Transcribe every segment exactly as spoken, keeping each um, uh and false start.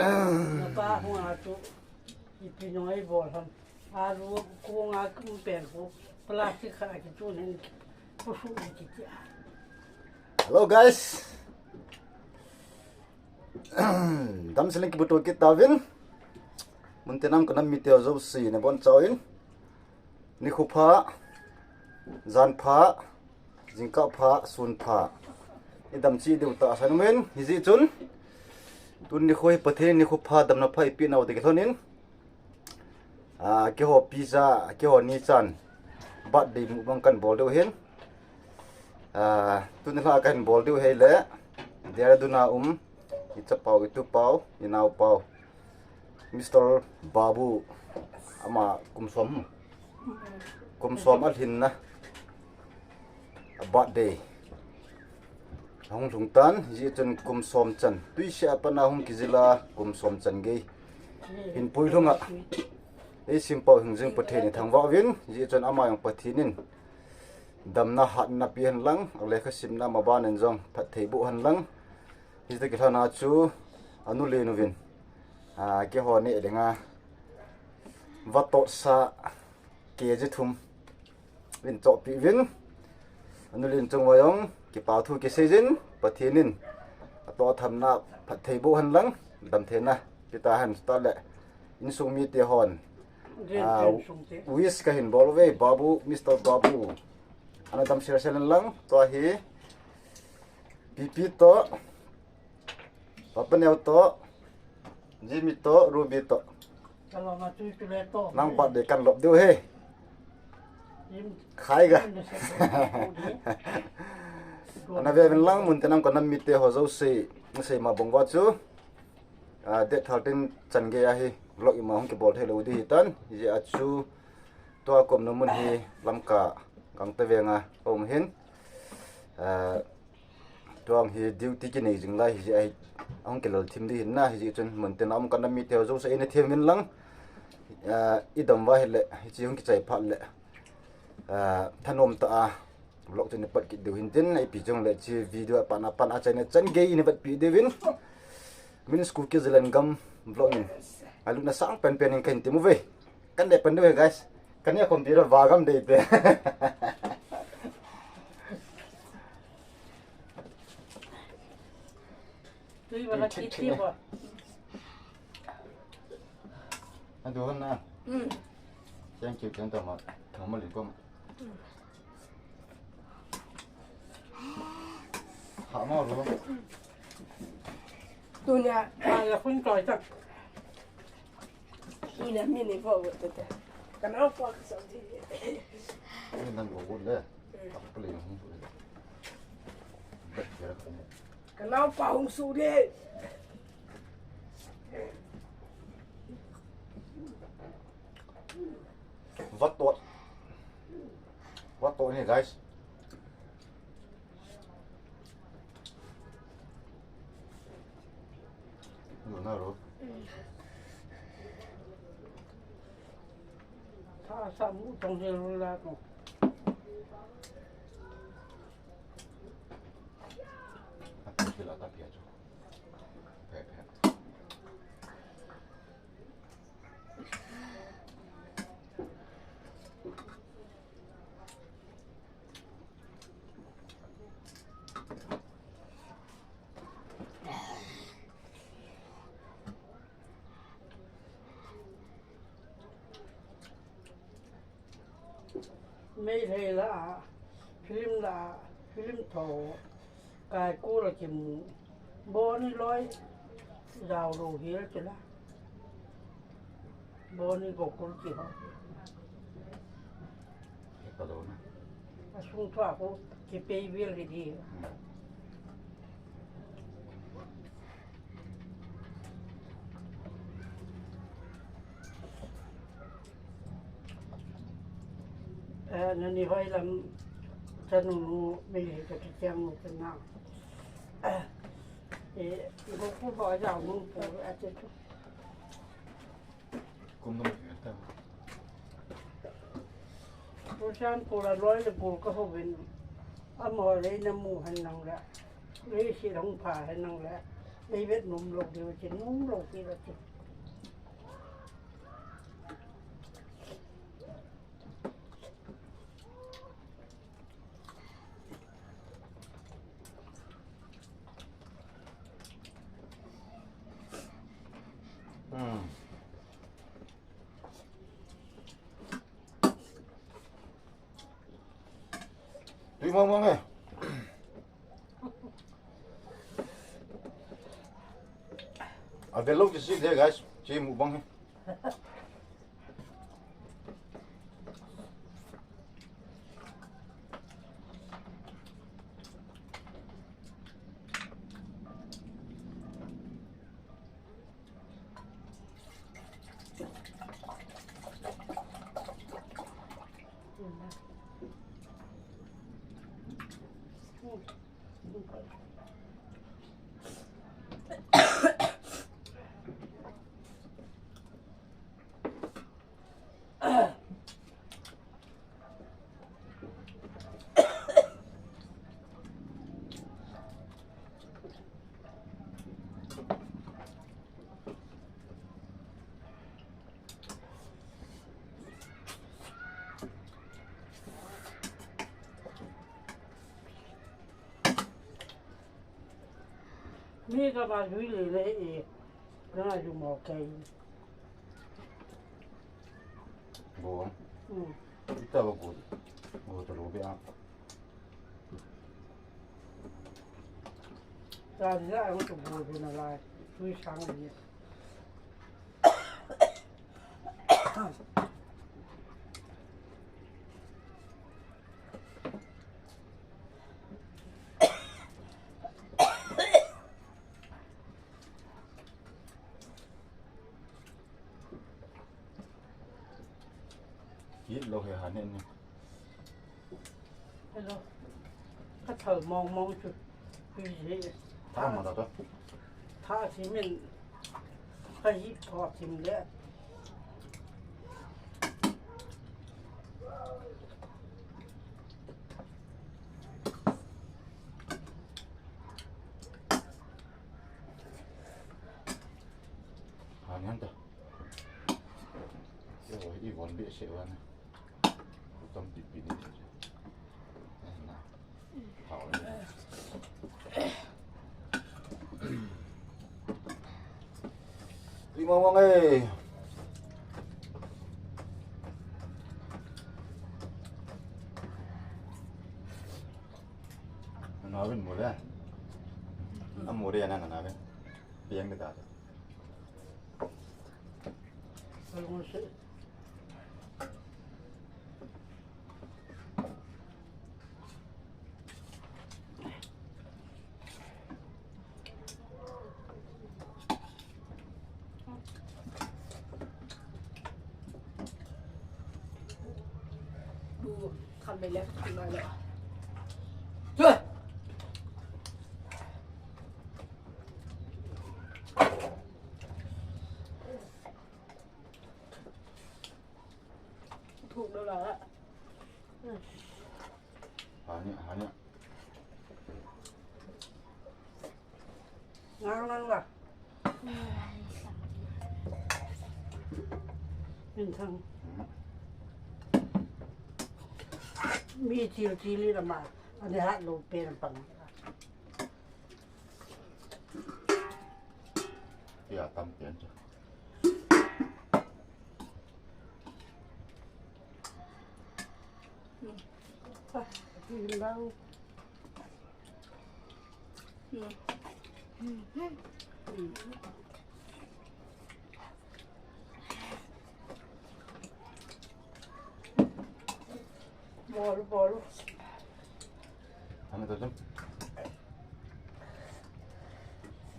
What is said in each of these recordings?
Napa hung a chu ipi noi bol ham. Alu kong a kum pen ko plastic kha ki chu nen ko su ki ki. Hello guys. Damsel in kimuto kit tauvin. Muntina um kanam mite ho jouse nabonchauvin. Nikho pha, jan pha, jingkah pha, sun pha. Idam cheh diu tahsan umin, hijeh chun. Tuni nikho hi Pathen in nikho pha damna pha eipeh nau toh kilhonin. Ah, keiho pizza, keiho nichan. Birthday mukbang kan bol diu ahin. Ah, tuni lha kahin bol diu ahile. Dehradun a um. Ichapau, itupau, inaopau. Mister Babu, ama kum som, kum som alhinna, a birthday ahung lhung tan, hijeh chun kum som chan, tuiseh a pat a hung kijil a kum som chan gei hin pui lhung a, eisim pau hing jing Pathen ithangvah uvin, hijeh chun ama jong Pathen in damna hatna peh hen lang, alekha simna maban in jong phatthei boh hen lang, Hiti kilhon a chu anu le nu vin, ah, keiho neh dinga vattoh sa kg thum vin chohpeh uvin. Anu le nu chung uva jong kipa thu kisei jin, Pathen in atoh athamna phatthei boh hen lang, damtheina peh tahen, chuteng le insung mite hon, ah, wish kahin bol uve, Babu, Mister Babu. Ana dam sel sel hen lang, tua hi Pipi toh, Papa Neo toh, Jimmy toh, Ruby toh. Nang birthday kan lop diu ahi. Khai ga. Ana ve uvin lang, muntina um kanam mite ho jouse, nasei ma bang uva chu. Ah, date thirteen chan gei ahi, vlog ima hung kibol thei lou ding ahitan, hijeh a chu tua kaumna mun hi Lamka Gangte veng a aum ahin. Ah, Tuang hi duty kinei jing lai hijeh ahi, ahung kilal thim ding ahin na, hijeh chun muntina um kanam mite ho jouse eina them uvin lang, ah, idam uva ahile, hiche hung kichai phat le, ah, thanom tah a vlog chu ina pat kit diu ahin tin, ipi chungle hiche video a pat a pat a achaina chan gei ina vetpi diu vin. Min school kijilan gam vlog in. Alutna sang penpen in kahin tem uve. Kan dei pan diu ahi, guys. Kan ya kom tira vagam dei te. Tui wala kiti bo. Adu hon na. Hmm. Thank you, thank you, tama. Tama lin kom. Hama ro. Tunia. Ah, ya kun toi tak. Ina mini forward te. Kana forward sa di. Ni nan forward le. Apa le yang forward. Kana pa hung su di. What what? What what ni, guys? Naro. Sa sa mu tong he ru la ko. Ato sila tapia cho. Pe pe. Meitei la, film la, film tho, kai ko la kimu. Boni loi, jao lo hil kila. Boni Gokul kiho. Asung thua ko kipei bil hidi. Eh, nani hoi lam chanu nu mi hi ka kichang nu kana. Eh, Gokul ho jao nu po ate tu. Kum nung pi ta. Rusian pula loi le pul ka ho vin. Amaho le na mu hen nang le. Le si long pha hen nang le. Ei vet nom lou diu, che nom lou diu che. Hmm. Tui mong mong e. Avel lou kisih de, guys. Che mukbang hi. Mi ka ba lui le le e. Ka ju mo kai. Go. Hmm. Ita ba go. Go to lo be a. Ka ja a go to go na la. Tui sang ni. Kit lou he ha ne ni. Hello. Ka thal mong mong chu. Hi hi. Tha ma ta to. Tha si min. Ka hi tho sim le. Ha ni han ta. Yo, i von be se wa na. Tam pi pi ni. Na. Hao ni. Limawang e. Nana vin mo le. Amo re na nana vin. Piang de ta. Bu, kan bele, kan bele. Tuh. Thuk deu lai a. Ha ni, ha ni. Ngang ngang la. Min thang. Mi chil chil li la ma. Ani hat lo pen pang. Tia tam pen chu. Bol, bol. Ano to, Jim?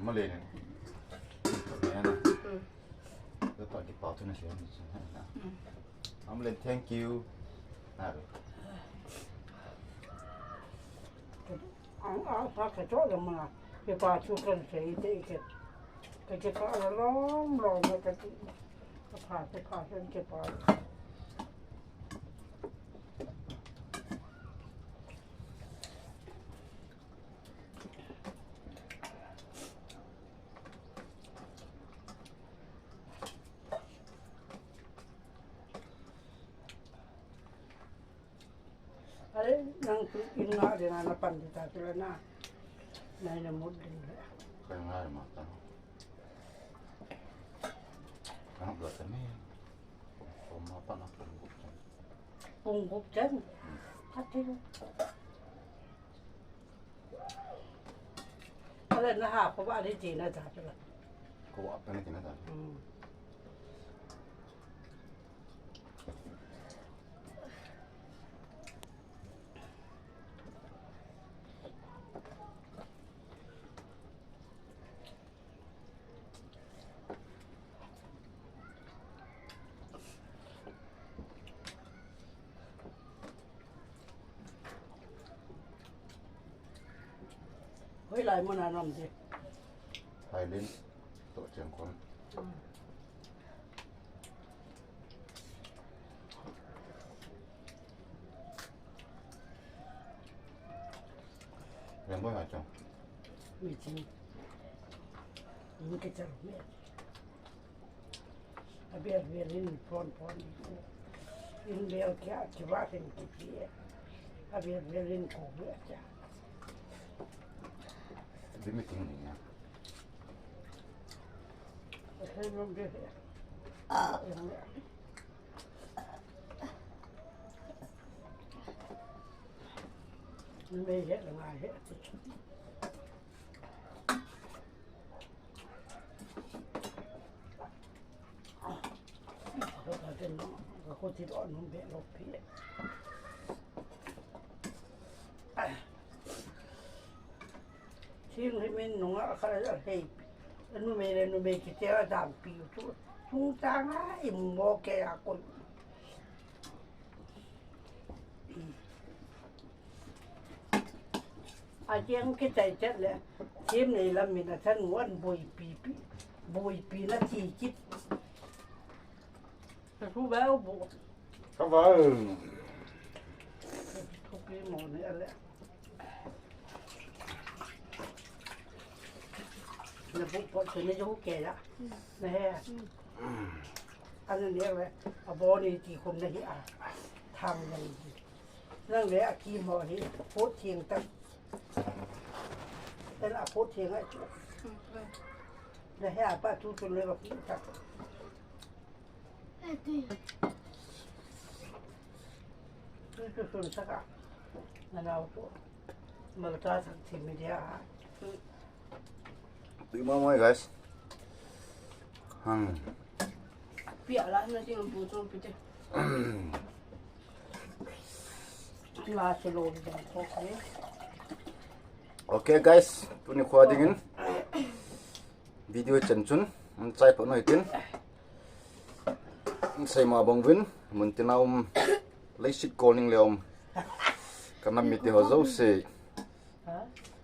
Mali ni. Ayan na. Hmm. Ito, di pa ito na siya. Hmm. Amlen, thank you. Naro. Ang, ang, pa, kacho lang mga, kipa, chukan, sa ite, ite. Kakipa, alom, lom, kaki, kapa, kapa, kapa. Inga de na na pan de ta tu na. Na na mut de. Ka ngai ma ta. Ka hap la ta ni. Ko ma pa na pung gup chan. Pung gup chan. Hmm. Ka ti. Ala na ha ko ba de ti na ta tu. Ko ba pa ni ti na ta. Hmm. Hoilai mun a na um de. Hailen to cheng kon. Hmm. Leng boi ha chong. Mi ching. Mi ke chang mi. A bel bel in pon pon. In bel kia ki va ken ki ki. A bel bel in ko bel kia. Bi mi ting ni ya. A se no bel. Numei het le ngai het. Ka khuti lo num be lo pi. Thing hi min nunga kha la hei. Numei le numei kiti a dam pi tu. Tung tang a i mo ke a ko. A jeng kichai chet le, thim nei lam min a than ngon boipi pi, boipi na ti kit. Ka thu ba bo. Ka ba. Thu pi mo ni a le. Na bu po se ni jo ke ya. Na he. Ana ni le, a bo ni ti khum na hi a. Thang ni. Nang le a ki mo hi, po thiang tak. Ten a po thiang a chu. Na he a pa tu tu le ba ki tak. Tu tu sun saka. Na na tu. Mal ta sak thi mi dia. Tui mama, guys. Hmm. Pia la na ting bu tu pi te. La se lo de ko ko. Okay, guys, tuni kho dingin. Video chan chun, um, chai pha noi tin. Sei ma bang vin, mun tin a um, leiset kol ning le um. Ka nam mite ho jouse.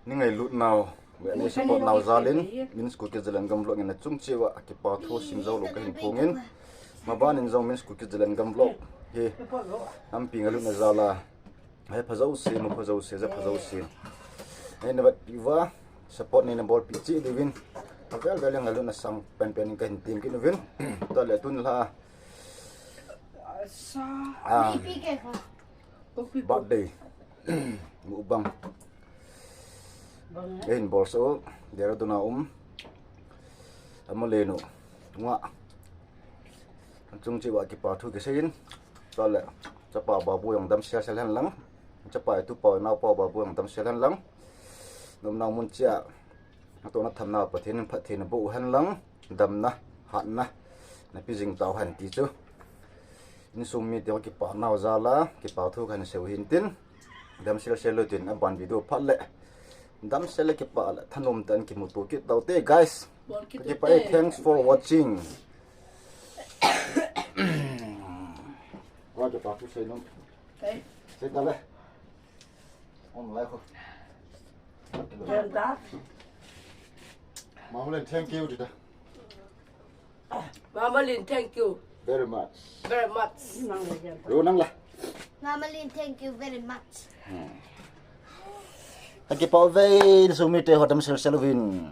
Ni ngailut nau, ve ni support nau jal in, Min's Kuki Zalengam Vlog in a chung cheh uva, kipa thu sim jou lou kahin phong in. Maban in jong Min's Kuki Zalengam Vlog hi, nampi ngailutna jal a. He pha jouse, mu pha jouse, ja pha jouse. Nei na vet pi uva, support nei na bol pi cheh diuvin. Avel vel a ngailutna sang pen pen in kahin tem kit uvin. Tua le tun la. Ah. Birthday. Mukbang. Kahin bol sah u, Dehradun a um. Ama le nu. Nga. Chung cheh uva kipa thu kisei in. Tua le. Chapa babu jong dam sel sel hen lang. Chapa tupa naopa babu jong dam sel hen lang. Nom nau mun cheh a. Natohna thamna Pathen in phatthei na boh hen lang. Damna, hatna. Na pe jing tau hen ti chu. Insung mite ho kipa nau jal a, kipa thu kahin sei u hin tin. Dam sel sel u tin, aban video phat le. Dam sel le kipa le, thanom tah in kimuto kit tau te, guys. Bol kit u te. Kipa e, thanks for watching. Wa kipa thu sei nom. Sei ta le. On live ho. Mama Lin, thank you, tita. Mama Lin, thank you. Very much. Very much. Ro nang la. Mama Lin, thank you very much. Hmm. Aki pau vei, insung mite ho dam sel sel uvin.